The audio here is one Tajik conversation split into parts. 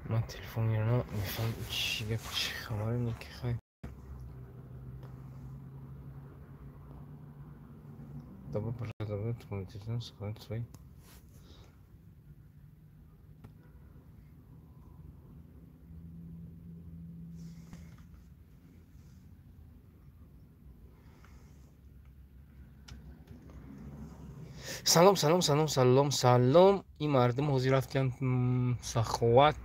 Ман телефон мегирам, мефаҳмам чӣ гап, чӣ хабаре не ки хай. Добро пожаловать в телефон, сохранить свой. Салом, салом, салом, салом, салом. Ин мардум ҳозир рафтиянд Саховат.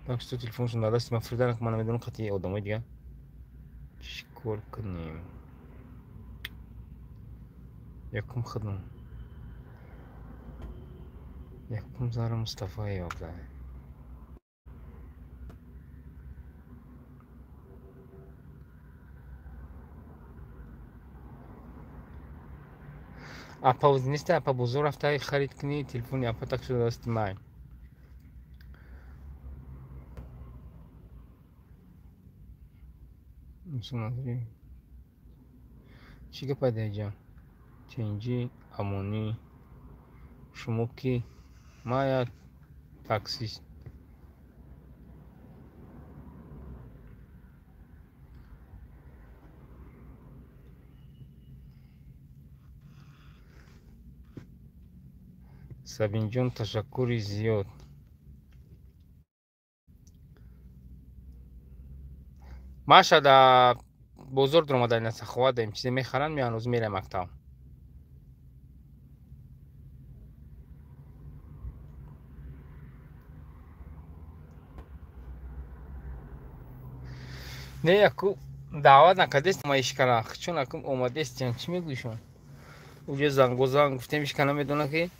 Так что телефоншон дар дасти ман фиридан, ман намедонам қатъи одамои дига чӣ кор кунем. Якум хидм. Якум Зара Мустафаева буда. Апа оз неста, апа бозор рафта харид кунӣ, телефони апа так шуда дасти ман. Чӣ гап айдаҷа? Тинҷӣ, амонӣ, шумо кӣ? Ман як таксист. Сабинҷон, ташаккури зиёд. Маша да бозор дуромада ина Саховат даем чизе мехаранд, меян ҳозир мераем мактаб. Не, яку даъват накардест ма ишкара, чун аку омадестиям, чӣ мегӯӣ шумо? Уҷо зангозанг гуфтем, ишка намедона ки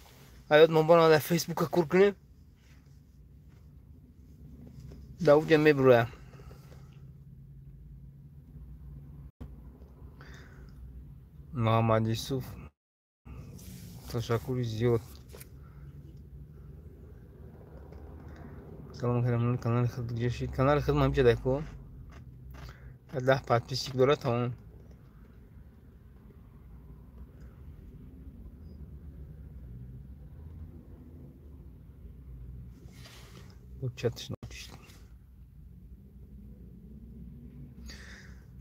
ҳаёт мо бона дар Фейсбука кур кунем. Дар уҷа мебуроям. Муҳаммад Юсуф, ташаккури зиёд. Салом алейкум, канали худ куҷо шид? Канали худ ман ҳамҷа даку. 10 подписчик дорад, тамом.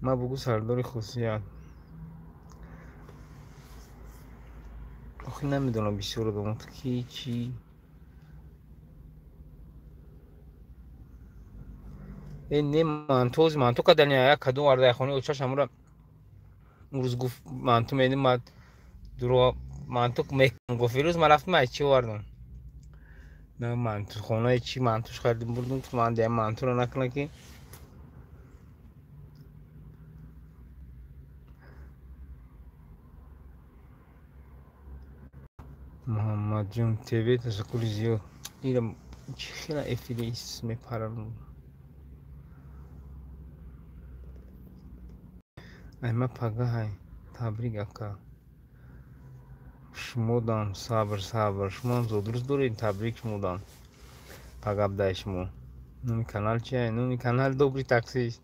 Ман бугӯ сардори хусусият. Охи намедонам бисёр одамон ки чӣ. Э не, манту ҳозир манту кардани як кадом вардаи хонаи очаш ҳамура рӯз гуфт манту медим, ман дурӯғ манту мекунам гуфт. Ирӯз ман рафтам ай чӣ овардам? На манту хонаи чӣ мантуш харидим бурдум, гуфт ман деям мантуро накунам ки Муҳаммадҷон ТВ, ташаккури зиёд. Ира чӣ хела эфири мепарам. Ай ма пагаҳай, табрик ака. Шумодам сабр, сабр. Шумоам зодрӯз доред, табрик шумодам. Пагабдай шумо. Номи канал чия? Номи канал Добрый таксист.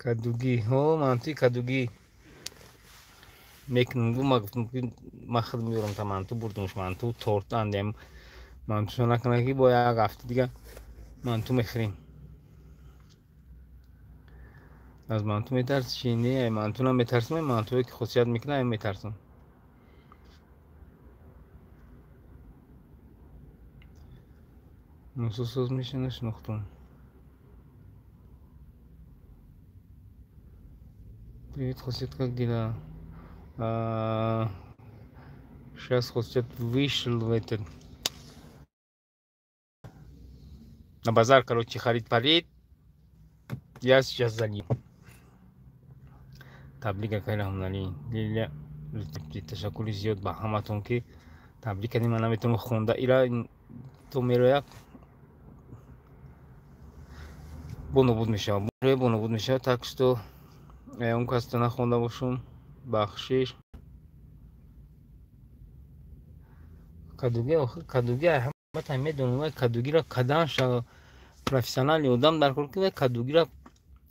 Кадугӣ, ҳо мантуи кадугӣ мекунам. Гу ма гуфтам ки ман худ меёрам та манту бурдумш, манту торт андем. Мантушо накунам ки бо як ҳафта дига манту мехӯрем. Аз манту метарси чи? Не, ай манту наметарсам, ай мантуе ки хусусият мекунад, ай метарсам. Мусо соз меша нашинохтум. Привет, Хусет, как дела? Сейчас Хусет вышел в этот на базар, короче, харит парит. Я сейчас за ним. Таблика кайрахмали. Лиля ташаккури зиёд ба ҳаматон ки таблика ни ман наметавонам хонда. Ира то мерояд бо нобуд мешавад. Бо нобуд мешавад, так что он касто нахонда бошум, бахшиш. Кадуги, охир кадуги ҳамата медонам, кадугиро кадан ша профессионали одам дар кор ки кадугиро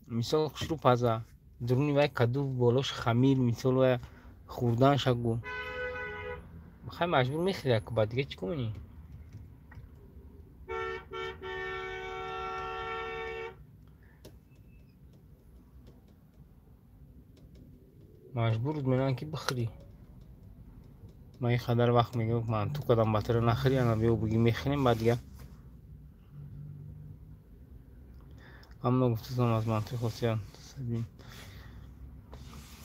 Мисол хушрӯ паза. Дуруни вай каду болош хамир, мисол вай хӯрдан шагу. Хай маҷбур мехӯри, ку ба дига чӣ кунӣ? Маҷбур менан ки бихӯрӣ. Ман ин қадар вақт мегӯям манту кадам батара нахӯрӣ, ана биё буги мехӯрем, баъд дига. Аммо гуфтасам аз мантуи хосият.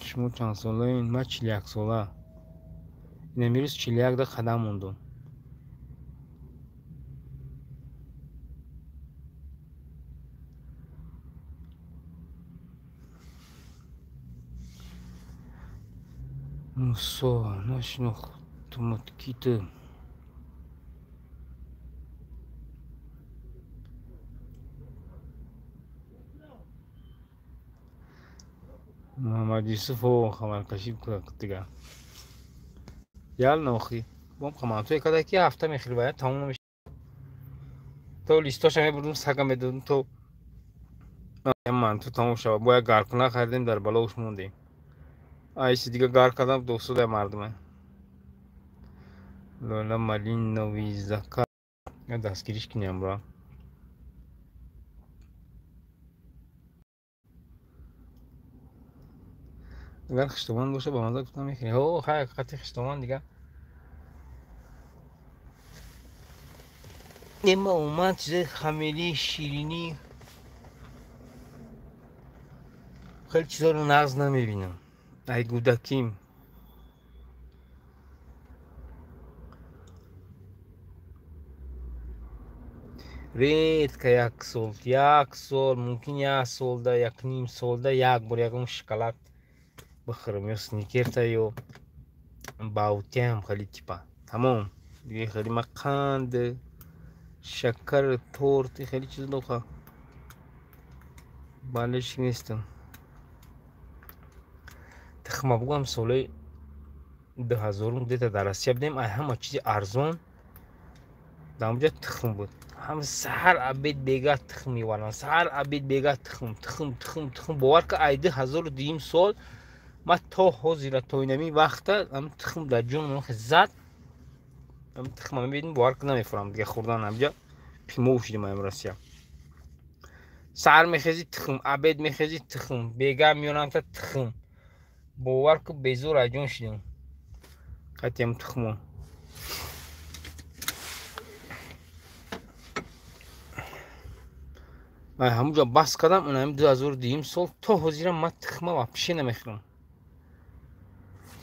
Шумо чанд солаед? Ман 41 сола. Инамирӯз 41 да қадам мондум. Мусо, нашинохтумут ки ту. Муҳаммад Юсуф о хабаркашӣ дига. Ял нохи. Бом мантуе када ки ҳафта мехӯри вая тамом намешавад. То листоша мебурдум, сага медодум, то манту тамом шавад. Бо як гаркуна харидем, дар балош мондем. Айси дига гар кардам, досуда мардума. Лола Малинови Зака. Дастгириш киням бра. Агар хиштован боша, ба маза гуфтам мехӯрӣ. Ҳо, хай ҳақиқати хиштован дига. Нема умуман чизои хамирӣ, ширинӣ, хеле чизоро нағз намебинам. Ай гудаким. Редко як сол, мумкин як солда, як ним солда як бор ягон шоколад бихӯрам, ё сникерта, ё баутиам хеле типа. Тамом. Дига хеле ма қанд, шакар, торт, хеле чиз доха. Балеш нестам. Тихма бугам соли 2000 где-то дар Россия будем, ай ҳама чизи арзон дар онҷа тухм буд. Ҳам саҳар обед бега тухм меваранд, саҳар обед бега тухм, тухм, тухм, тухм. Бовар ка ай 2002 сол ман то ҳозира, то инами вақта ам тухм дар ҷонам зад. Ам тухма мебинем, бовар ка намефурам дига хӯрдан ҳамҷа қимов шудем ам Россия. Саҳар мехези тухм, обед мехези тухм, бега меёнам та тухм. Бовар ку безор аҷон шудем. Қатиам тухмо. Ай ҳамуҷа бас кардам, инами 2002 сол то ҳозира ман тухма вообще намехӯрам.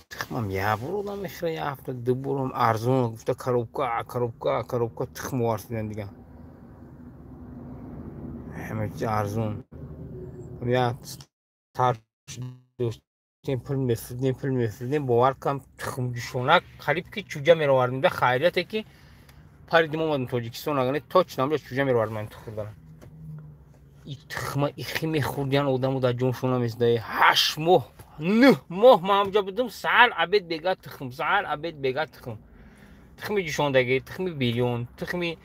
Тухмам як бор одам мехӯра, як ҳафта ду борам арзон гуфта коробка, коробка, коробка тухм овардем дига. Ҳама чиз арзон. Як тар доштем, пул мефурдем, пул мефурдем, бовар кам тухмҷӯшонак қариб ки чӯҷа меровардем. Да хайрияте ки паридим омадем Тоҷикистон, агар не точно ҳамҷа чӯҷа меровардем ин тухм. И тухма ихи мехӯрдиян одамо дар ҷоншон намезда. 8 моҳ, 9 моҳ ман ҳамҷа будум, саҳар обед бега тухм, саҳар обед бега тухм. Тухми ҷӯшондагӣ, тухми бирён, тухми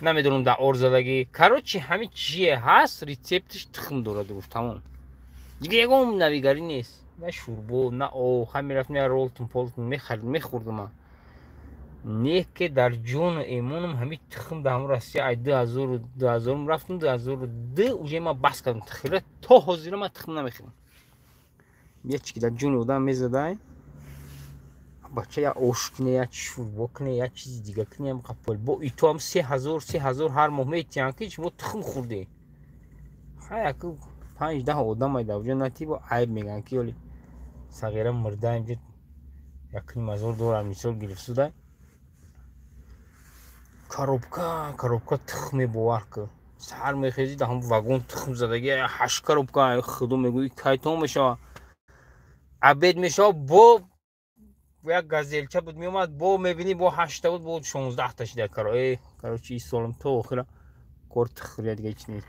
намедонам дар орзадагӣ. Короче, ҳамин чие ҳаст, рецептиш тухм дорад гуфт, тамом. Дига ягон навигарӣ нест. На шӯрбо, на об, ҳам мерафтем я ролтон, полтон мехаридем, мехӯрдум ман. Не ки дар ҷону эмонам ҳамин тухм дар ҳамон Россия ай 2000 рафтам, 2002 уже ман бас кардам тухмра, то ҳозира ман тухм намехӯрам. Як чи ки дар ҷони одам мезадай, бача я ош куне, я шӯрбо куне, я чизи дига куне, ям қапол. Бо ито ҳам 3000, 3000 ҳар моҳ метиҳанд ки шумо тухм хӯрде. Хай яку 5-10 одам ай дар ҷо натибо айб мегӯянд ки оли сағира мурда инҷо 1,5 ҳазор доллар мисол гирифтсуда. Коробка, коробка тухме бовар ку. Саҳар мехези дар ҳам вагон тухм задагӣ, 8 коробка, худо мегӯӣ кай то мешава. Обед мешава, бо як газелча буд меомад, бо мебинӣ бо 8 буд, бо 16 та шида. Короче, ин солам то охира кор тухм дига ҳеч нест.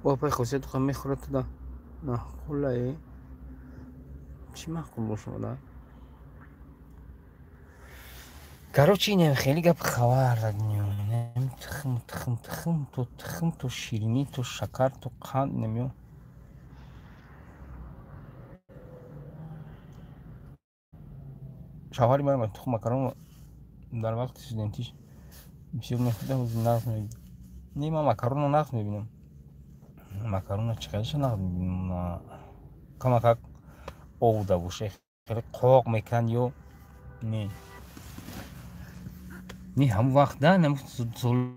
Бо апай хосият тухм мехӯрад туда. Маъқулае? Чӣ маъқул бошад? Короче, инам хеле гап хабар даднё. Тухм, тухм, тухм, то тухм, то ширинӣ, то шакар, то қанд намеё. Шавҳари ман тухм макарон дар вақти студентиш бисёр мехӯрда, ҳозир нағз мебинам. Не, ман макаронро нағз мебинам. Макаронро чӣ қадарша нағз мебинам. Камакак овда боша, хеле қоқ мекунанд ё не. Не, ҳамон вақт да, соли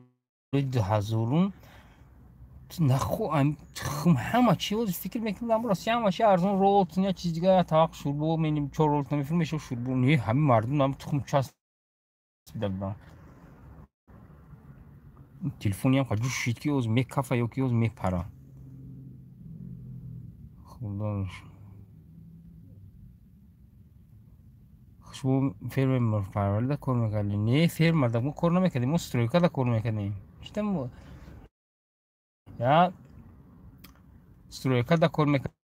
2000 наху тухм ҳама чи ҳозир фикр мекунам, рости ҳама чи арзон, ролтон я чиз дигар, тавақ шӯрбо меним, чор ролтон мефурӯм, мешав шӯрбо. Не, ҳамин мардум ҳам тухм часпида буданд. Телефониам ҷӯшид, ки ҳозир мекафа ё ки ҳозир мепара. Худо, шумо фермер парварида кор мекардем? Не, фермерда мо кор намекардем, мо стройкада кор мекардем. Читам я стройкада кор мекардем.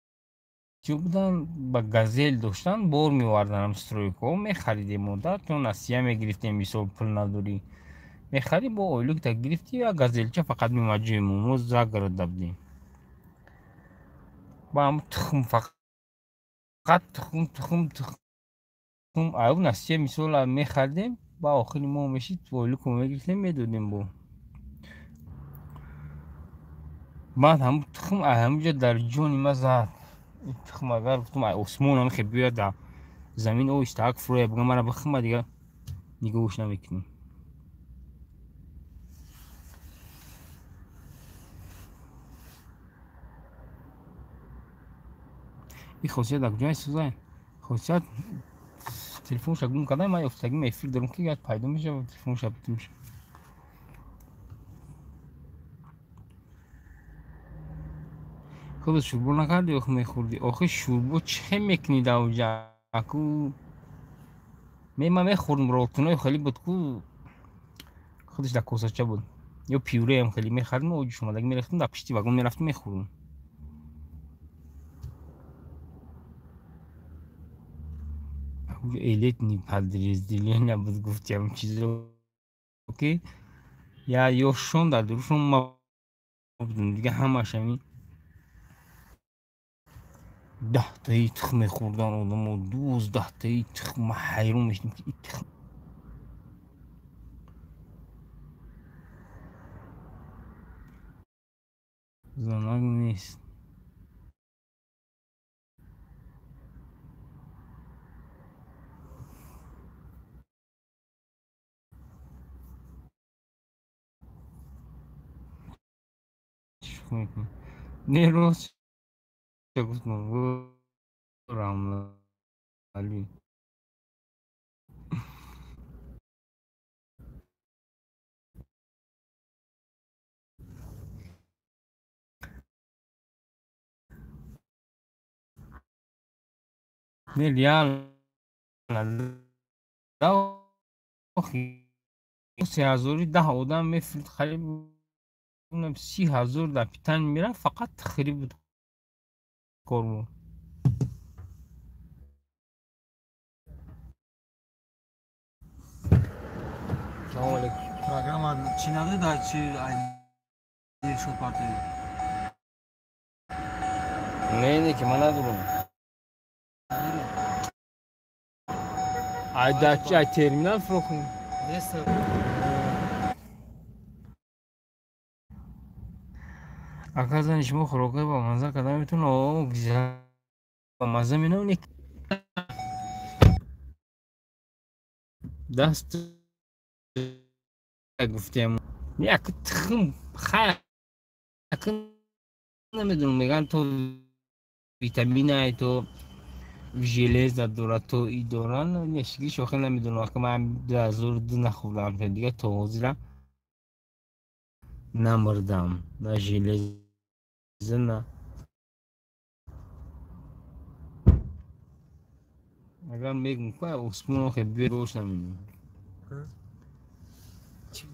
Будан ба газел доштан, бор меовардан стройкао, мехаридем мо, да, то насия мегирифтем, мисол пул надорӣ, мехарӣ, бо ойлукта гирифтӣ, я газелча фақат меомад ҷои мо, мо загорода будем. Ба ҳам тухм, фақат тухм, тухм, тухм. Аю насия мисол мехаридем, ба охири моҳ мешид, ойлуко мегирифтем, медодем бо. Баъд ҳамун тухм ҳамунҷо дар ҷони ма зад. Тухм агар гуфтам осмон ҳам хе биёяд дар замин оҳиста ак фурӯя бигам, мара бихма, дигар нигоҳш намекунем. Ин хосият дар куҷое сӯзай? Хосият телефонша гум кардам, ман ёфтагим эфир дорам, ки як пайдо мешавад, телефонша битум мешавад. Худо, шӯрбо накардӣ, охи мехӯрдӣ? Охи шӯрбо чӣ мекунӣ дар оҷа? Аку ман мехӯрдам, ролтонои хеле буд ку, худаш дар косача буд. Ё пюреам хеле мехаридам, оҷи шумадаги мерехтам, дар пишти вагон мерафтам, мехӯрдам. Элитный подразделение буд, гуфтиам чизо ки я ёшон дар дурушон ма будем, дига ҳамаш ҳамин 10таи тухм мехӯрдан одамо, 12таи тухм. Ма ҳайрон мешудем, ки тухм занак нест. Не, рост гуфтам, Рамлали. Не, реально 3010 одам мефурӯд, хариб 30,000 дар питан мерафт, фақат хири буд кормон. Салом алейкум. Программа чӣ надоред, дар чи шуд партои? Не, не, ки ман надорам. Ай дар чи, ай терминал фурӯхтем. Нест. Ака, зани шумо хӯрокҳои бамазза карда метавонад? О, бамазза менавонӣ? Даст гуфтем, як тухм хай, намедонам, мегӯянд то витаминай, то железа дорад, то и доранд, нешигиш охир намедонам. Ака ман 2002 нахӯрдам, дига то ҳозира намурдам, на железа, на. Агар мегум ку осмон охе биёд, бош намедонам. Чӣ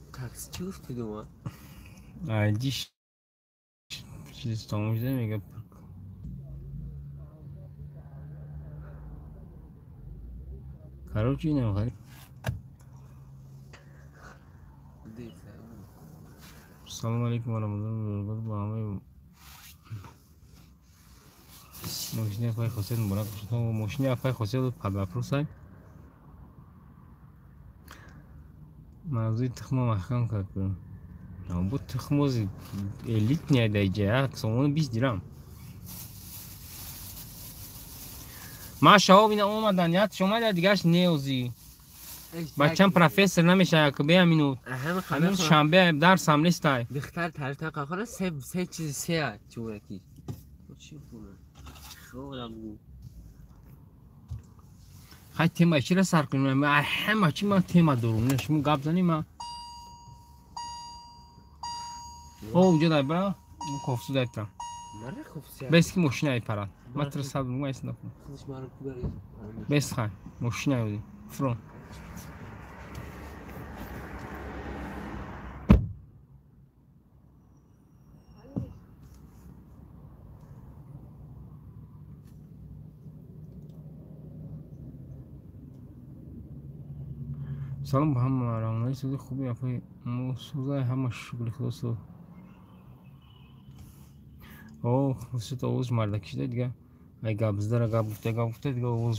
гуфтӣ дума? Айдиш чиз тамом шуда, мега. Короче, инам хали. Салом алейкум ва раҳматуллоҳи ва баракатуҳ. Ба ҳамаи мошини апаи Хосият муборак бошад. Мошини апаи Хосият под вопросай. Мавзӯи тухма маҳкам кард. Бу тухмози элитный даиҷа як сомону 20 дирам. Ма шаҳоб ина омадан, якш омада, дигарш неозӣ. Бачам профессор намешава, ки беам ину. Ҳамин шанбе дарсам нестай. Духтар тарифта қахона се чиз се чураки. Чӣ кунам? Хай тема чира сар кунем? Ҳама чи ман тема дорум. Не шумо гап занӣ ма. О, уҷа дай бра, кофсу дай тра. Бес ки мошина ай парад. Ма тра сад рум айс накун. Бес хай, мошина ай фрон. Салом ба ҳама равонаи суди хуби апаи мо сӯзаи ҳама шукри худо су. О, хусуд овоз мардаки шуда дига. Ай гап задара гап гуфта дига овоз.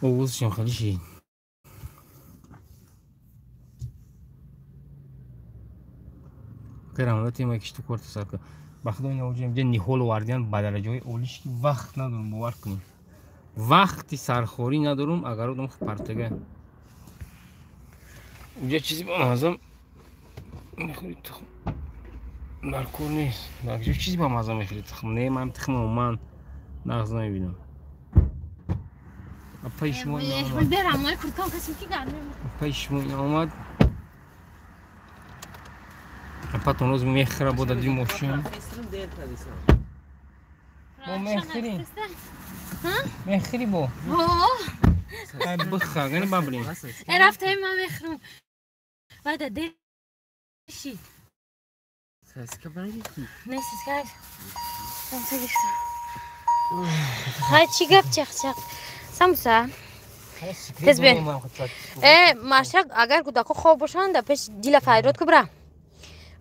Овозшон хеле шид. Рамада тема кишту корта сар кар. Ба худо ина оҷа инҷа ниҳол овардиан ба дараҷаҳои олиш ки вақт надорум, бовар кунед. Вақти сархорӣ надорум, агар одам партага. Уҷа чизи ба маззам мехӯри тухм. Дар кор нест. Дар куҷо чизи ба мазза мехӯри тухм? Не, ман тухм умуман нағз намебинам. Апаи шумо ина омад. Апаи шумо ина омад. Апатон роз мехӯра бо дади мошин. Бо мехӯрӣ? Мехӯрӣ бо? Ай бихӯр, гани бабрин. Рафтаи ман мехӯрам. Баъда дер шид. Сиска барагирифтӣ? Не, сиска самса гирифтам. Ҳай чӣ гап чақ-чақ? Самса. Тез бе. Машак агар кӯдако хоб бошанд, дар пеш дила файрод ку бира.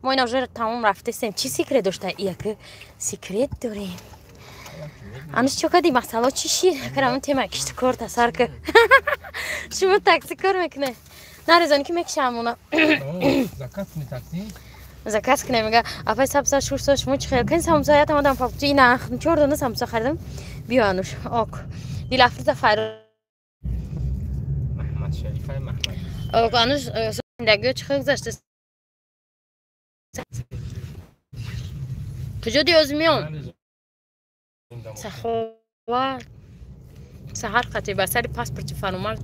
Мо ина уже тамом рафтесем. Чӣ секрет дошта? Яке секрет дорем. Ануш чӣ кардӣ? Масъало чӣ шид? Акар тема кишту кор тасар ки. Шумо такси кор мекунед. Нарезони ки мекишам она. Заказ кунӣ такси? Заказ кунем, мега апай сабса шурса шумо чӣ хел кун самса ятам одам папчи ина 4 дона самса харидам. Биё Ануш. Ок. Дилафрӯза файрод. Маҳмад Шарифай Маҳмад. Ок, Ануш зиндагиё чӣ хел гузашта? Куҷо диёз миён? Сахова саҳар қатӣ ба сари паспорти фаромар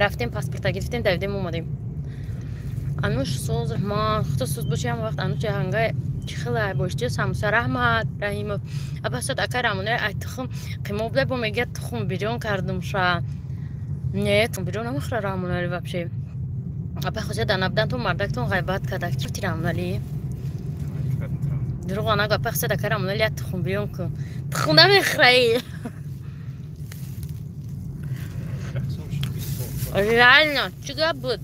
рафтем, паспорта гирифтем, давидем омадем. Ануш соз раҳмат, худо соз боши ҳама вақт. Ануш ҷаҳангай чӣ хелай бошти самса раҳмат Раҳимов. Апасад ака Рамонаи ай тухм қимо буда бо мегӯяд тухм бирён кардум ша. Не, тухм бирён намехӯра Рамонали вообще. Апа хосия дар набдан ту мардактон ғайбат кардак. Чӣ гуфти Рамонали? Дурӯғ нагӯ, апа хосия ака Рамонали як тухм бирён кун. Тухм намехӯраи. Реально, чӣ гап буд?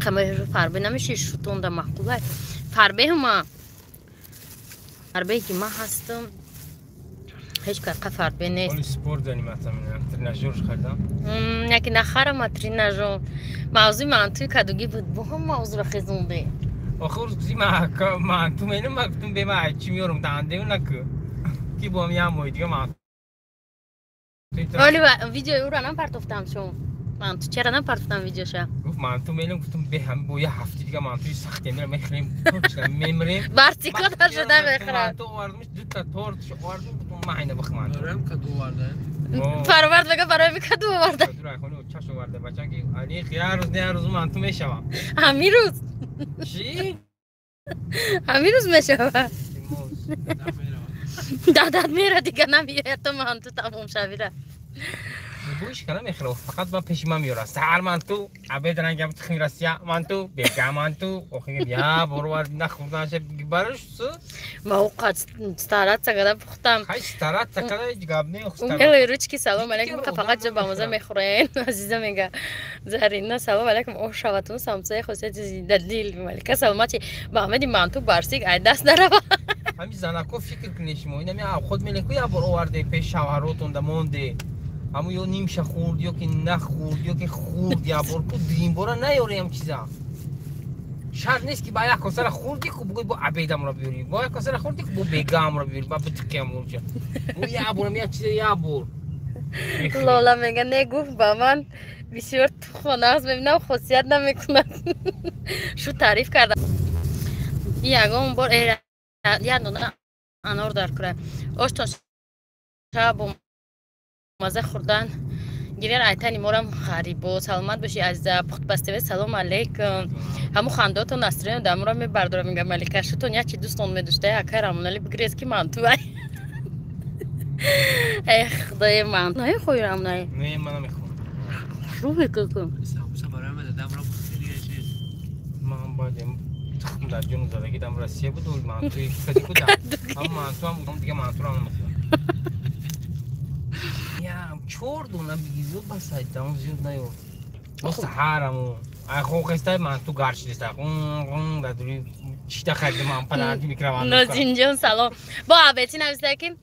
Камаи фарбе намеши шутонда маъқулай. Фарбеҳума. Фарбе ки ман ҳастам. Ҳеҷ кас фарбе нест. Оли спорт заниматься менам, тренажёр харидам. Яки нахарама тренажёр. Мавзӯи мантуи кадугӣ буд. Бо ҳам мавзӯро хезонде. Охир рӯзи манту менам, ман гуфтам бе ман чӣ меёрам данде наку. Ки бо ҳам як моҳи дига манту. Оли видеои ӯро напартофтам шумо. Манту чара напартофтам видеоша? Гуфт манту менам, гуфтам бе ҳам бо як ҳафта дига мантуи сахт мемирам, мехӯрем, точно мемирем. Барсикода шуда мехӯрад. Манту овардамш, дута торт овардам, гуфтам ман айна бих манту. Дорам каду оварда. Фарвард мега барои ми каду оварда. Каду райхони чаш оварда бача ки али як рӯз не як рӯз манту мешавам. Ҳамин рӯз. Чӣ? Ҳамин рӯз мешавад. Дадат мера дига намеояд то манту тамом шавира. Буиш кана мехӯрад, фақат ба пеши ман меорад. Саҳар манту, обед рангам тухми Россия манту, бега манту, охир я борвар нахӯрданша барош су. Ма оқат стараться када пухтам. Хай стараться када ҳеҷ гап не. Умелые ручки, салом алейкум, фақат ҷо ба маза мехӯрен. Азиза мега. Зарина, салом алейкум, ош шаватун самсаи хосияти зиндадил. Малика саломати ба Аҳмеди манту барсик ай даст нарава. Ҳами занако фикр кунед шумо, инами худ мелеку я бор оварде пеш шавҳаротон да монде. Ҳамун ё нимша хӯрд, ё ки нахӯрд, ё ки хӯрд як бор, ку дуюм бора наёре ҳам чиза. Шарт нест ки ба як косара хӯрдӣ, ку бугӯй бо обедамро биёрӣ, бо як косара хӯрдӣ, ку бо бегаамро биёрӣ, ба битиқиам урҷа. Мо як борам як чиза як бор. Лола мега не гуфт ба ман бисёр тухма нағз мебинам, хосият намекунад. Шу таъриф карда. Ягон бор як дона анор дар кура. Оштон шаб бо маза хӯрдан гиряр айтани морам ғарибо. Саломат бошӣ азиза. Пухтбастеве салом алейкум. Ҳамун хандотон настроено дамура мебардорам мега Малика. Шутон як чи дӯстон медоштае акай Рамонали бигирез ки манту ай. Эх, худои ман. Намехоҳӣ Рамонали? Не, ман намехоҳам. Шурӯъ мекунам. Самбуса барои ман дадам ро пухти дига чиз. Ман бояд тухм дар ҷону задагӣ дам Россия буд, мантуи кади куда. Ҳам манту ҳам дига мантуро намехоҳам. Чор дона бигизо бас айтам зиёд наёр. Бо саҳараму ай хохестай манту гарчидеста. Ғун дар дури чита харида ман падарди микроволновка. Нозинҷон салом. Бо абети нависта ки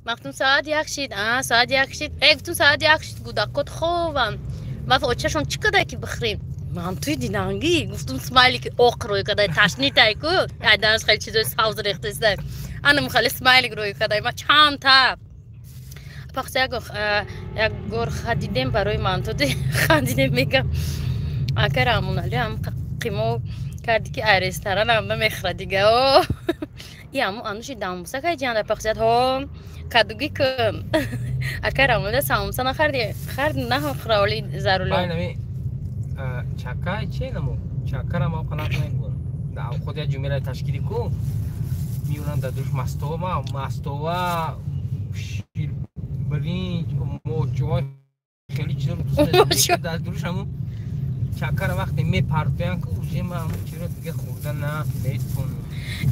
махтум соат як шид, соат як шид. Гуфтум соат як шид гудакот ховам. Ва очашон чӣ кадай ки бихӯрем? Мантуи динангӣ гуфтум смайлики оқ рӯй кадай ташнитай ку. Ай данаш хеле чизои савз рехтеста. Ана мухали смайлик рӯй кадай ма чанд та. Пахта як гор хадидем барои манту хандидем мегам. Ака Рамонали ҳам қимо карди ки ай ресторанам намехӯрад дига. О и ҳамун ануши дамбуса кай ҷанда пахсият ҳо кадугӣ кун. Ака Рамонали самбуса нахарди, харди нахӯра оли заруло. Байнами чакай че наму? Чакара ма қанат намегӯям. Дар худ як ҷумлаи ташкилӣ ку меёранд дар душ мастова, мастова, шир биринҷ, мочой, хеле чизо дӯст дар душ ҳамун чакара вақте мепартоянд ку уже ман ҳамун чизро дига хӯрда наметавонам.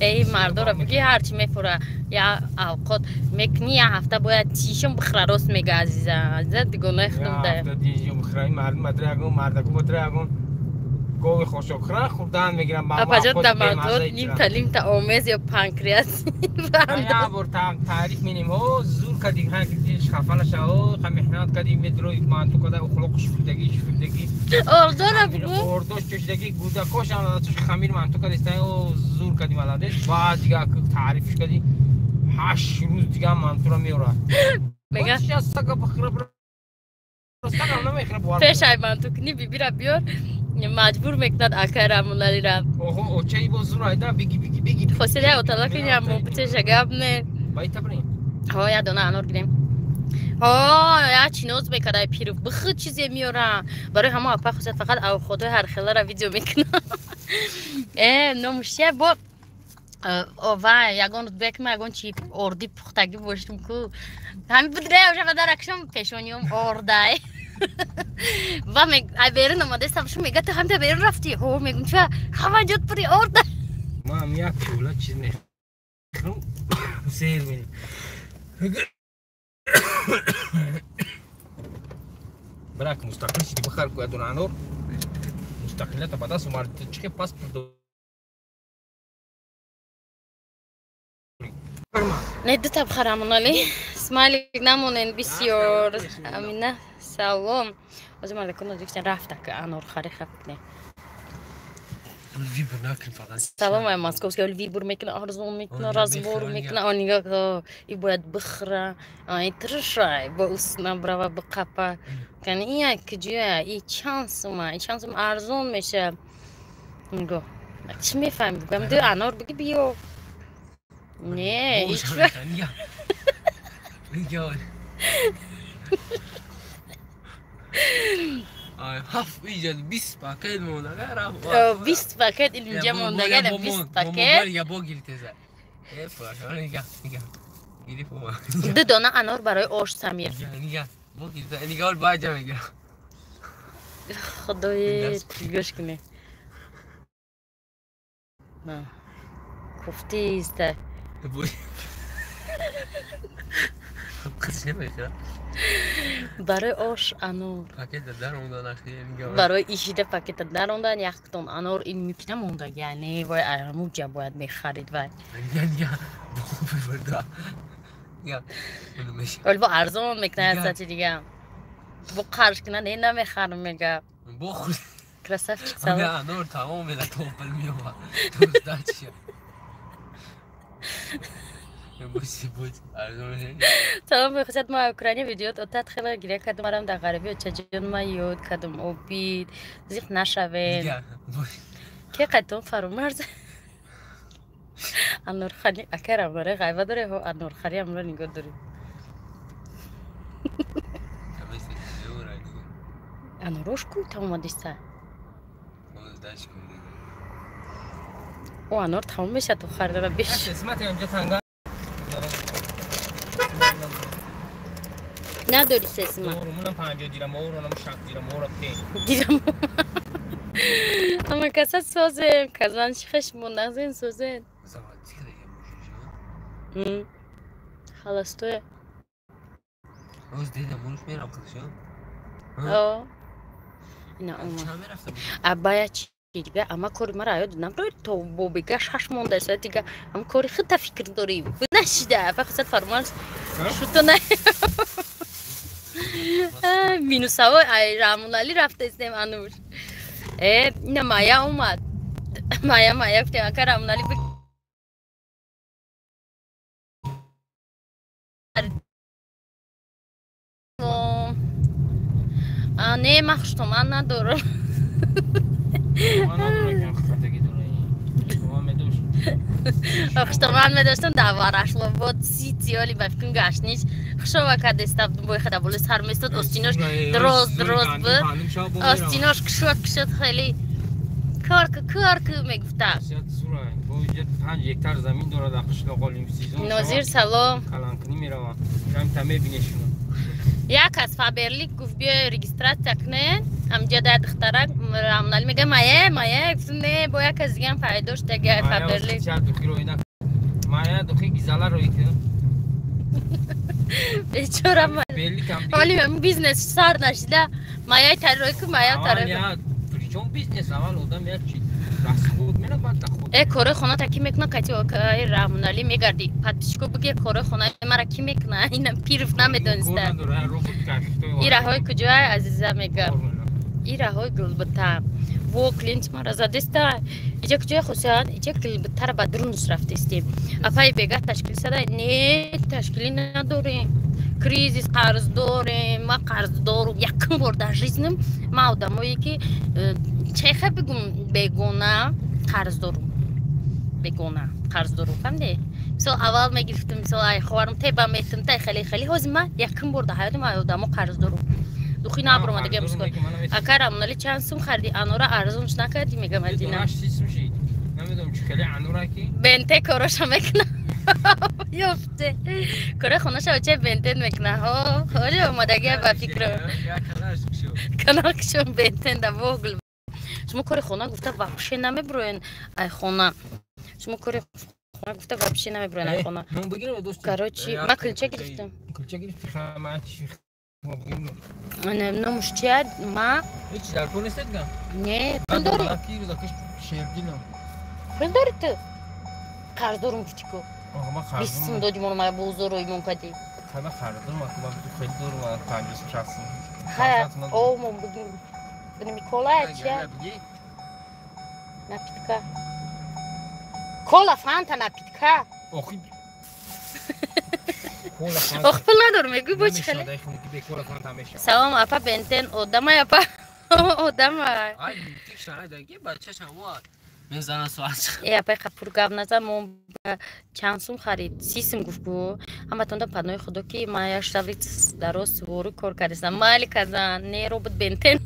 Эй мардора бигӣ ҳарчи мефура я авқот мекунӣ я ҳафта бояд тишон бихӯра рост мега азиза. Азиза дигонаи худам да. Ҳафта тишон бихӯра мардум матра ягон мардаку матра ягон гови хошок хӯран хӯрдан мегирам. Апаҷон да мантот нимта лимта омез ё панкреас. Я бор таъриф менем о зур кади дилш хафа наша о ха меҳнат кади медрои манту када ухлоқ шуфтагӣ шуфтагӣ. Ордора бугу. Ордош чӯшидагӣ гудакош туш хамир манту кадиста о зур кади маладес. Баъд дига таърифш кади 8 рӯз дига мантура меорад. Мега пеш ай манту кунӣ бибира биёр маҷбур мекунад акай Рамоналира. Оҳо, очаи бо зур айда биги биги биги. Хосила отала киня мо бутеша гап не. Байта бирем. Ҳо, я дона анор гирем. Ҳо, я чиноз мекардай пиру бихуд чизе меёра. Барои ҳамо апа хосият фақат авходои ҳархелара видео мекунам. Номушия бо ва ягон рӯз ки ма ягон чи орди пухтагӣ бошем ку. Ҳами будре уже ба даракшом пешониём ордай. Ва ай берун омадастам шу мега ту ҳамта берун рафтӣ? Ҳо мегум ча ҳама ҷот пури орда. Ман як пиёла чиз мехӯрам сер менем. Брак мустақил шиди бихар ку ядона анор. Мустақилията ба даст омад чӣ хел паспорт дорӣ? Не дута бихарам Рамонали. Смайлик намонен бисёр. Амина салом. Озим алейкум наздикчан рафта ки анор хари хафне. Вибр накун фақат. Салом ай московский оли вибр мекуна, арзон мекуна, разбор мекуна, а нигоҳ и бояд бихӯра, ай тиршай, бо усна брава биқапа. Кани и як куҷоя, и чанд сума, и чанд сум арзон меша. Нигоҳ. Чӣ мефаҳмӣ? Бигӯям ду анор биги биё. Не, ҳеҷ ҳафт иҷа 20 пакет мондага рафт. 20 пакет инҷа мондага, 20 пакет. Ду дона анор барои ош Самир. Худои гӯш кунӣ. Кофтиста. Барои ош анор. Барои ишида пакета дарондан яктон анор ин мюкина монда. Яъне вай армуҷа бояд мехарид вай. Вале бо арзон мекунад сати дига. Бо қарш кунад не намехарам мега. Красавчик салом. Анор тамом мела топл меова. Тоздача. Салом бехусат ма Украина видео отат хела гиря кардам марам дар ғарибӣ очаҷон ма ёд кардам обид зиқ нашавем. Ке қайтон фаромарз. Анорхани акара маре ғайба доре ҳо анорхари амро нигоҳ дорем. Анорош ку тамом адиста. О анор тамом мешад то харидана беш. Надори сесма. Дирам. Ама каса созем, казан чихеш моназен созен. Холостое. О. Ина ума. Абая чи дига ама кори мара ёд наброри то бобига шаш монда са дига ама кори хита фикр дорӣ. Нашида, фақат фармон шуто на. Минусаво ай Рамунали рафтаистем ануш. Э, ина Мая омад. Мая Мая гуфтем ака Рамунали А не ман хуштоман надорам. Хуштоман медоштам дар Варашлобод ситиёли ба фикрам гаштниш хушова кардеста бой хада боло сар местод остинош дроз дроз буд. Остинош кушод кушод хеле корк корк мегуфта. 5 гектар замин дорад дар қишлоқ Олимсизон. Нозир салом. Каланкунӣ меравам. Рамта мебинед шумо. Як аз Фаберлик гуфт биё регистратсия кунед. Ҳамҷа дар духтарак Рамунали мега мая мая гуфтам не бо як аз дигам пайдо шуд ага Фаберлик. Мая духи гизала рӯй кун. Бечора мая. Оли бизнес сар нашида. Мая тарой ку мая тарой. Причём бизнес аввал одам як чи расход мена баъд доход. Э кори хона та ки мекуна кати Рамунали мегарди. Подписчико буге кори хона мара ки мекуна? Ина пирф намедониста. И раҳои куҷоа азиза мега. И раҳои Гулбута. Во клиент мара задиста. Иҷа куҷоя хусият? Иҷа Гулбутара ба дурунш рафтистем. Апаи бега ташкил сада. Не, ташкилӣ надорем. Кризис қарз дорем. Ма қарз дорум. Якум бор дар жизним ма одамое ки чеха бигум бегона қарз дорум. Бегона қарз дорум. Фаҳмидӣ? Мисол аввал мегирифтам, мисол ай ховарам теба метам, тай хеле хеле. Ҳозир ма якум бор дар ҳаётим ай одамо қарз дорум. Духи набаромад дига мисол. Ака Рамунали чанд сум хариди? Анора арзонш накарди мегам Адина. Намедонам чӣ хеле анора ки? Бенте короша мекуна. Ёфте. Кора хонаша оча бентен мекуна. Ҳо, ҳоли омадагия ба фикрам. Канал кушом бентен да вогул. Шумо кори хона гуфта вообще намеброен ай хона. Шумо кори хона гуфта вообще намеброен ай хона. Короче, ма кулча гирифтам. Кулча гирифти ма чи Номуш чия? Ма? Ҳеч дар пул нестед га? Не, пул дорӣ. Пул дорӣ ту? Қарз дорум гуфти ку. 20 сум доди моно мая бозор имон кади. Хада қарз дорум, аку ба хеле дорум, 50 60 сум. Хая, о мон бигим. Бинеми кола чия? Напитка. Кола фанта напитка. Охи. Ох, пул надорум, мегӯй бо чӣ хеле? Салом апа бентен одамай апа. Одамай. Ай, тикшана даги бачашам ва. Мезанам соат. Э, апай қапур гап назан, мо чанд сум харид? 30 сум гуфт ку. Ҳаматонда панои худо ки ман як шаби дароз суворӣ кор кардастам. Майли казан, не робот бентен.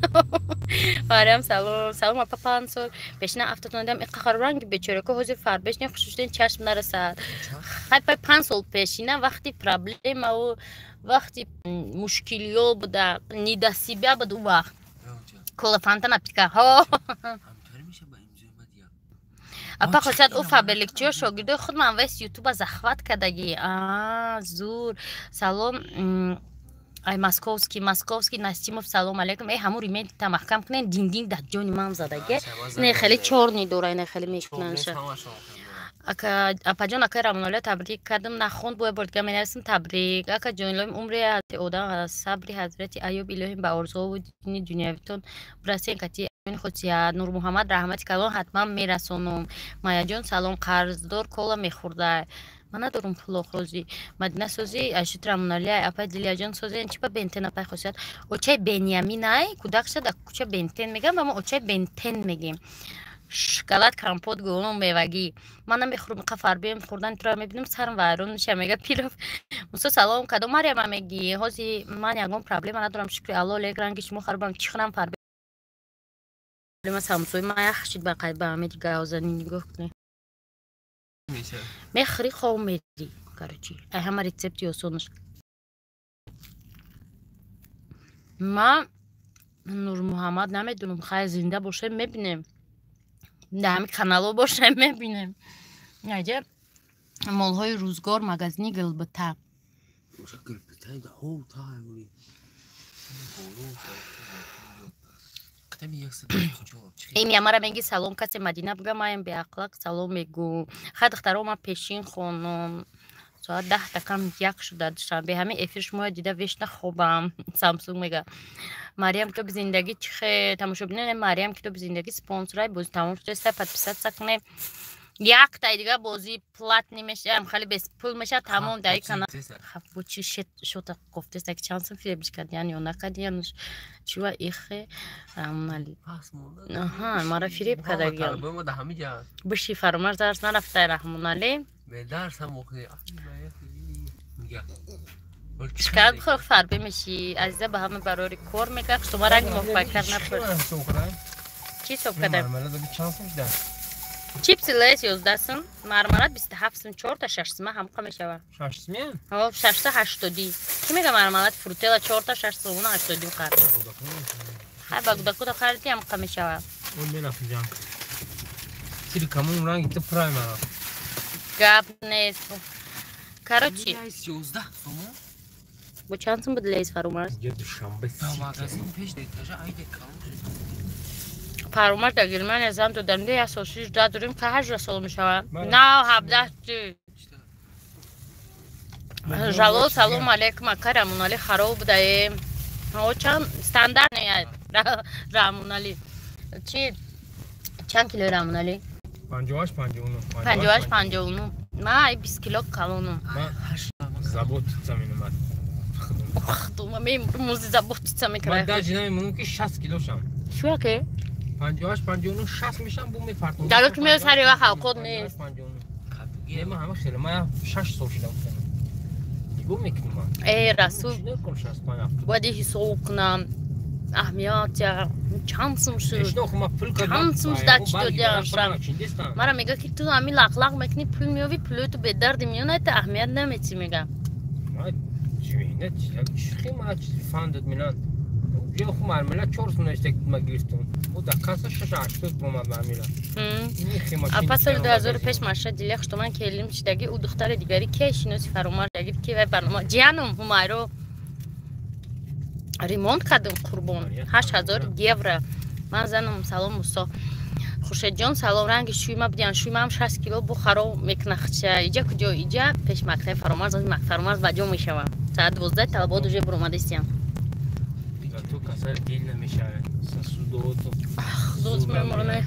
Мариам салом, салом апа 5 сол. Пешина афтотон дам иқа ранги бечора ко ҳозир фарбеш не хушуштен чашм нарасад. Хай пай 5 сол пешина вақти проблемау вақти мушкилиё буда, недосибя буд у вақт. Кола фанта напитка. Ҳо. Апа хосият ӯ фаберликчиё шогирдои худ ман вес ютуба захват кардагӣ. А, зур. Салом ай московский, московский Насимов салом алейкум. Э, ҳамун ремень та маҳкам кунен, дин-дин дар ҷони ман задаге. Не хеле чёрный дора, не хеле мекунанша. Ака апаҷон, акай Рамоналия табрик кардам, нахонд, бо бор дига менависам табрик. Ака ҷон, илоҳим умри одам сабри ҳазрати Аюб, илоҳим ба орзуҳову дини дунявитон бирасен кати хусият. Нурмуҳаммад раҳмати калон, ҳатман мерасонум. Маяҷон салом, қарздор кола мехӯрда. Ман надорум пул охрозӣ. Мадина созӣ, Айшут Рамоналия, апай Дилияҷон созен, чипа бентен апай хусият. Очай Беньяминай, кӯдакша дар кӯча бентен мегам, ва мо очай бентен мегем. Шоколад, компот, гулум, мевагӣ. Ман намехӯрам, иқа фарбием хӯрдани туро мебинам, сарам вайрон меша, мега Пиров. Мусо салом, кадом Марьяма мегӣ? Ҳози ман ягон проблема надорам, шукри Алло, лек ранги шумо харобам, чӣ хӯрам фарбиема самсои ман яхшид ба қайд ба ҳаме дига ҳозани нигоҳ кунед. Мехӯрӣ хов мерӣ, короче. Ай ҳама рецепти осонаш. Ман Нурмуҳаммад намедонам, хай зинда бошем мебинем. Дар ҳами каналҳо бошем мебинем. Аҷа молҳои рӯзгор магазини Гулбута. Им ямара меги салом касе Мадина буга маем беақлақ салом мегӯ. Хай духтаро ман пешин хонум. Соат 10 такам як шуда душанбе. Ҳамин эфир шуморо дида вешна хобам. Самсунг мега. Мариям китоби зиндагӣ чӣ хел? Тамошобинони Мариям китоби зиндагӣ спонсорай бозӣ тамом шудааст, подписаться кунед. Яктай дига бозӣ платный мешавам, хеле беспул мешавад, тамом дар ин канал. Бо чӣ шота кофтеста ки чанд сум фиребиш кардиян ё накардиян? Чива ихе Рамонали. Аҳа, мара фиреб кардагиян. Биши фаромарз дарс нарафтай Раҳмонали. Шикарат бихӯр фарбе мешӣ. Азиза ба ҳама барори кор мекард, шумо ранги муваффақият напурд. Чӣ ҳисоб кардам? Чипси Лейс 11 сум, мармарад 27 сум, 4 та 6 сума ҳамқа мешавад. 6 сумия? Ҳо, 680. Кӣ мега мармарад фрутела 4 та 6 сум, 80 хар. Хай ба гудакуда хариди ҳамқа мешавад. Он менафт ҷанг. Тири камон ранги ту прайма. Гап нест. Короче, 11 сум. Бо чанд сум буд Лейс фаромарз? Я душанбе. Магазин пеш этажа айде калон. Фаромарз дар Германия зан додам, як сол 16 дорем, ка 18 сол мешавад. На 17. Жалол салом алейкум, ака Рамонали хароб будаем. Ҳо чанд стандарт не Рамонали. Чи чанд кило Рамонали? 58 59. 58 59. Ман ай 20 кило калонум. Заботиться меномад. Худум, мемӯзи заботиться мекард. Ман даже намемонам ки 60 кило шам. Чуя ке? 58 59 60 мешам, бу мепартам. Дар ки мео сари вақт авқот нест. Не, ман ҳама хеле, ман 6 сол шудам. Нигоҳ мекунам ман. Э, Расул. Бояд ҳисоб кунам. Аҳамият чанд сум шуд? Чанд сум шуд чӣ додиам шам? Мара мега ки ту ҳамин лақлақ мекунӣ, пул меёвӣ, пулои ту бедарди меёнад, аҳамият наметӣ мега. Апа соли 2005 маша дилех што ман келим шидаги ӯ духтари дигари ке шиноси фаромар даги ки вай барнома ҷиянум Ҳумайро ремонт кардем қурбон 8000 евро. Ман занам салом Мусо. Хуршедҷон салом, ранги шӯйма бидиан, шӯймаам 60 кило бу хароб мекунахча. Иҷа куҷо? Иҷа пеш мактаби Фаромарз, Фаромарз ба ҷо мешавам. Соат 12 талабот уже буромадистиям. Ту касал дил намешавад. Сосудото. Худо мемоне.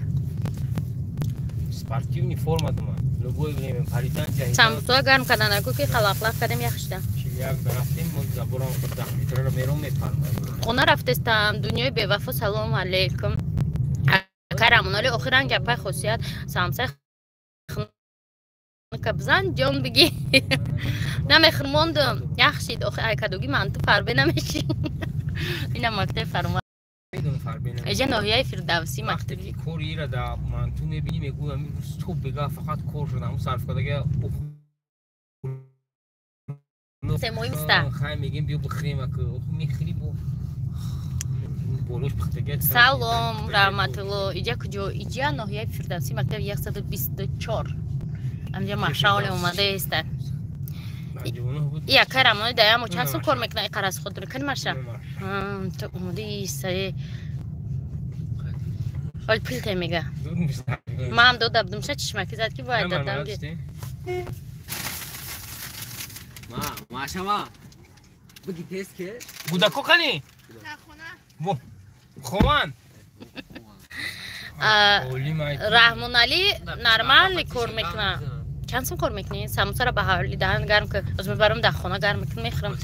Спортивный форма дума. Любое время паридан ҷаҳидан. Самбуса гарм кардан аку ки қалақлақ кардем яхшида. 41 рафтем, мо заборам 10 метрро мером мепармад. Хона рафтестам, дунёи бевафо салом алейкум. Ака Рамона Рамоналӣ охиран гапай хосият самсай хунука бизан ҷон бигӣ. Намехӯрмондум. Яхшид охи айкадуги манту фарбе намеши. Ина мактаби фарма. Эҷа ноҳияи Фирдавсӣ мактаби. Кори ира да манту мебинӣ мегӯям стоп бега фақат кор шудам сарф кардага. Семои миста. Хай мегем биё бихӯрем ака. Мехӯрӣ бо Салом, раҳматулло. Иҷа куҷо? Иҷа ноҳияи Фирдавсӣ мактаби 124. Амҷа машаоле омада иста. Яка рамони даямо чанд сум кор мекунад иқараз худ кани маша? То омода истае. Ҳол пул те мега. Ман ҳам дода будум ша чишмаки зад ки бояд дадам. Ма, маша ма. Буги тест ке? Гудако кани? Хован. Раҳмоналӣ нормалӣ кор мекунад. Чанд сум кор мекунӣ? Самусара ба ҳавли даҳан гарм ки аз мебарам дар хона гарм мекунам мехӯрам.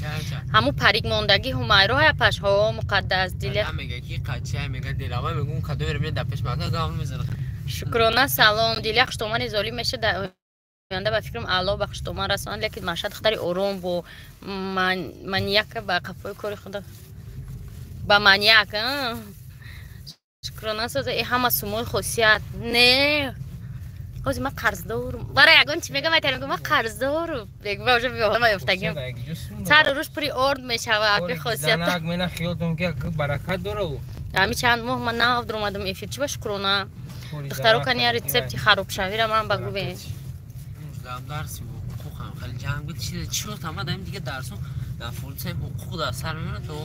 Ҳаму парик мондагӣ Ҳумайро ҳая пашҳо муқаддас дила. Мега ки қача мега дилава мегум кадом ме дар пеш мака гам мезанад. Шукрона салом дила хуштомани золим меша дар оянда ба фикрам Аллоҳ ба хуштоман расонад, лекин маша духтари ором бо маньяка ба қафои кори худа ба маньяк. Шукрона соза и ҳама сумои хосият. Не. Ҳозир ман қарздорум. Бара ягон чи мегам айтар мегам ман қарздорум. Мегам уже беҳолма ёфтагим. Сару рӯш пури орд мешава апи хосият. Занак мена хиёлтон ки баракат дора. Ами чанд моҳ ман нав дуромадам эфир. Чи ба шукрона? Духтаро кани рецепти харобшавира ман ба гӯве. Дарси ҳуқуқам хеле ҷанг буд. Чи шуд ама дам дига дарсу дар фурсаи ҳуқуқ дар сар мемонад то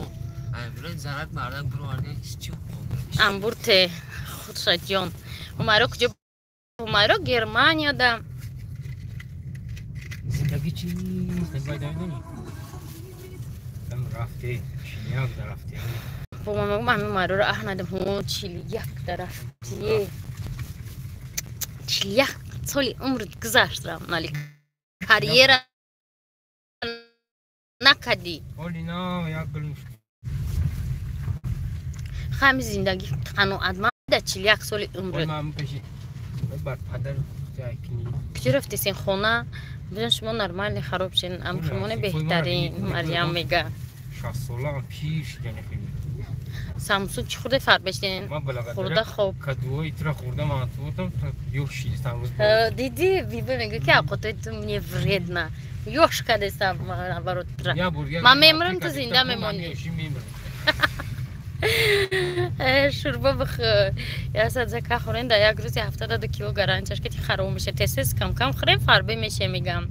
ай занак мардак буровард чи ҳуқуқ. Амбурте худшаҷон. Ҳумайро куҷо? Ҳумайро Германияда. Зиндагӣ чи небайдамедонӣ? Там рафте, чиняк да рафте. Бо ман мегӯм ҳамин Ҳумайроро аҳ надим. Ҳо 41 да рафтие. 41 соли умрат гузашт Рамоналӣ. Карьера накардӣ. Ҳоли на як гул Ҳами зиндагӣ қаноатманд да 41 соли умрат. Куҷо рафтесен хона? Бизан шумо нормални хароб шен, амхимони беҳтарин Марьям мега. 60 солаам пир шудани хеле. Самсун чӣ хӯрда фарбештен? Хӯрда хоб. Кадуои тура хӯрда ман тутам ёш шидистам рӯз. Диди биби мега ки авқотои ту мне вредна. Ёш кадестам наоборот тура. Ман мемирам ту зинда мемонӣ. Шӯрбо бихӯр. Ясад зака хӯрен дар як рӯзи 72 кило гаранчаш ки хароб меша. Тез-тез кам-кам хӯрем фарбе меше мегам.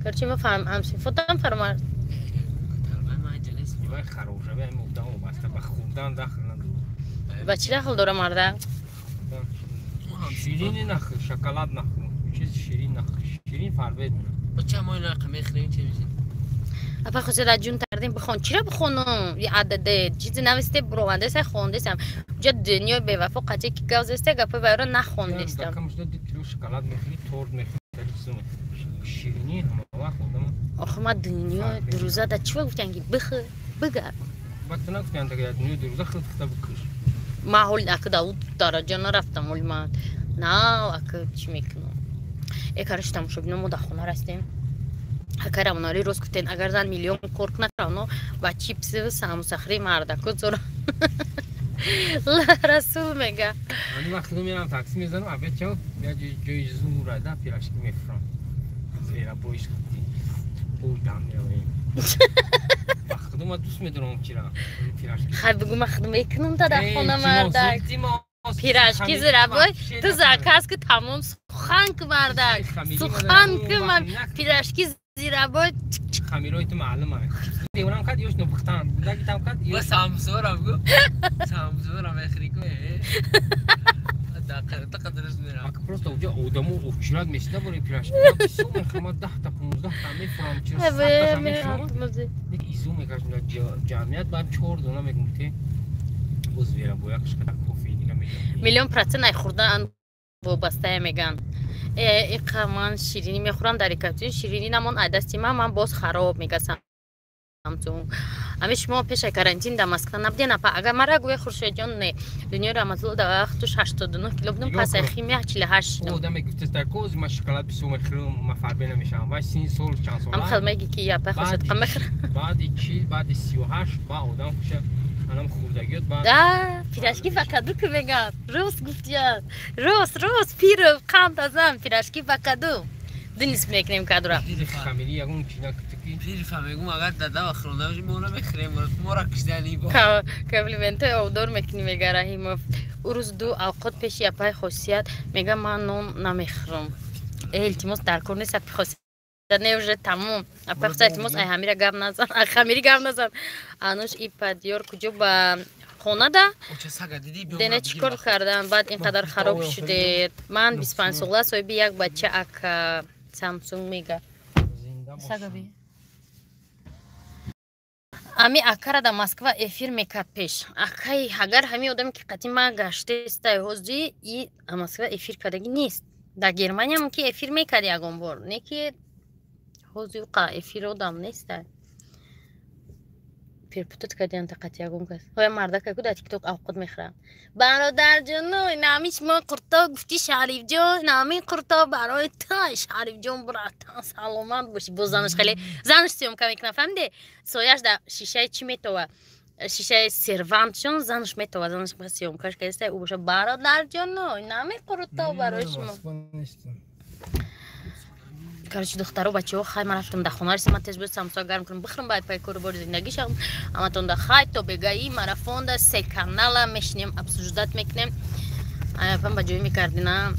Короче ма ҳамсинфотам фармар. Ба чӣ дахл дора марда? Ширини нахӯр, шоколад нахӯр, чизи ширин нахӯр. Ширин фарбе мекунад. Ча мо ина мехӯрем чи мешавад? Апа хосият аз ҷун тардем бихон. Чиро бихонам? Ададе чизе нависте буровандеса хондесам. Ҷа дунёи бевафо қаче ки гав зесте гапои вайро нахондестам. Кам шуда 2 кило шоколад мехӯрӣ, торт мехӯрӣ, чиз мехӯрӣ. Ширинӣ ҳама вақт одам. Охи ма дунёи дурӯза да чӣ гуфтан ки бихӯр, бигар. Баъд ту нагуфтиан ки дунёи дурӯза худ худа бикуш. Ман ҳол ака да дараҷа нарафтам ҳол ман. На ака чӣ мекунам? Э короче тамошобино мо дар хона растем. Агар Рамоналӣ рост гуфтен, агар зан миллион кор кунад, равно ба чипсу самусахри мардаку зора. Расул мега. Ани вақт мерам такси мезанам, абед чав я ҷои зура да пирашки мефурам. Зера боиш хати. Пул дам меоем. Вақт ма дӯст медорам чира пирашки. Хай бигӯ ман худам мекунам та дар хона мардак. Пирашки зирабой ту заказ ки тамом сухан ки мардак. Сухан ки ман пирашки зирабой хамирои ту маълум аст. Девонам кард ёш нопухтан. Гудагитам кард Ва самсора бигӯ. Самсора мехӯрӣ ку э. Ака просто уҷа одамо очират мешида бори пирашки. Бисёр мехӯрам, 10 та 15 та мефурам, чира 100 та мефурам. Изу мекашам ҷамъият баъд 4 дона мегум те боз вера бояк шкада кофе дига мегам. Миллион процент ай хӯрдан вобастая меган. Иқа ман ширинӣ мехӯрам дар икатун ширинӣ намон ай дасти ман боз хароб мегасам. Ами шумо пешаи карантин дар Москва набуден, апа? Агар мара гӯе, Хуршедҷон, не, Дунёи Рамазулло дар вақтуш 89 кило будам, пас химия 48 шудам. Одаме гуфтеста, ко ма шоколад бисёр мехӯрам, ма фарбе намешавам. Вай сини сол чанд сол. Ам хел меги, ки апа Хуршед қа мехӯрам. Баъди 40, баъди 38 ба одам хуша анам хурдагиёт баъд. Да, пирожки ба каду ки меган. Рост гуфтият. Рост, рост, пиров, қанд азам, пирожки ба каду. Дунис мекунем кадура. Хамири ягон чи накутики. Пирифа мегум, агар дада ва хӯрда бошем, мо намехӯрем, моро киштани бо. Комплиментҳои обдор мекунӣ, мега Раҳимов. Ӯ рӯз ду авқот пеши апаи Хосият мега, ман нон намехӯрам. Э, илтимос, дар кор нест, апи Хосият не, уже тамом. Апаи Хосият, илтимос, ай ҳамира гап назан, ай хамири гап назан. Ануш и падёр куҷо, ба хонада? Дене чӣ кор кардам, баъд ин қадар хароб шудед? Ман 25 сола, соҳиби як бача, ака Самсунг мега. Сагаби. Ами акара дар Москва эфир мекард пеш. Акай, агар ҳамин одаме, ки қатъи ма гаштестай, ҳозир и Москва эфир кардагӣ нест. Дар Германия мумкин эфир мекард ягон бор, не ки ҳозир қа эфир одам нестай. Перепутать кардиан тақати ягон кас. Ҳоя мардака ку дар ТикТок авқот мехӯрад. Бародарҷоно, нами шумо қурто гуфти, Шарифҷон, нами қурто барои та, Шарифҷон, братан, саломат бошӣ. Боз занаш хеле занаш съёмка мекунад, фаҳмиде? Сояш дар шишаи чӣ метова? Шишаи сервантшон занаш метова, занаш съёмкаш кардеста, ӯ боша, бародарҷоно, нами қурто барои шумо. Короче, духтаро, бачаҳо, хай, ман рафтам дар хона ресам, тез буд самсо гарм кунам, бихӯрам, баъд пай кору бори зиндагӣ шавам. Ҳаматон да хай, то бегаи марафонда се канала мешинем, обсуждать мекунем. Аяпам ба ҷои мекардина.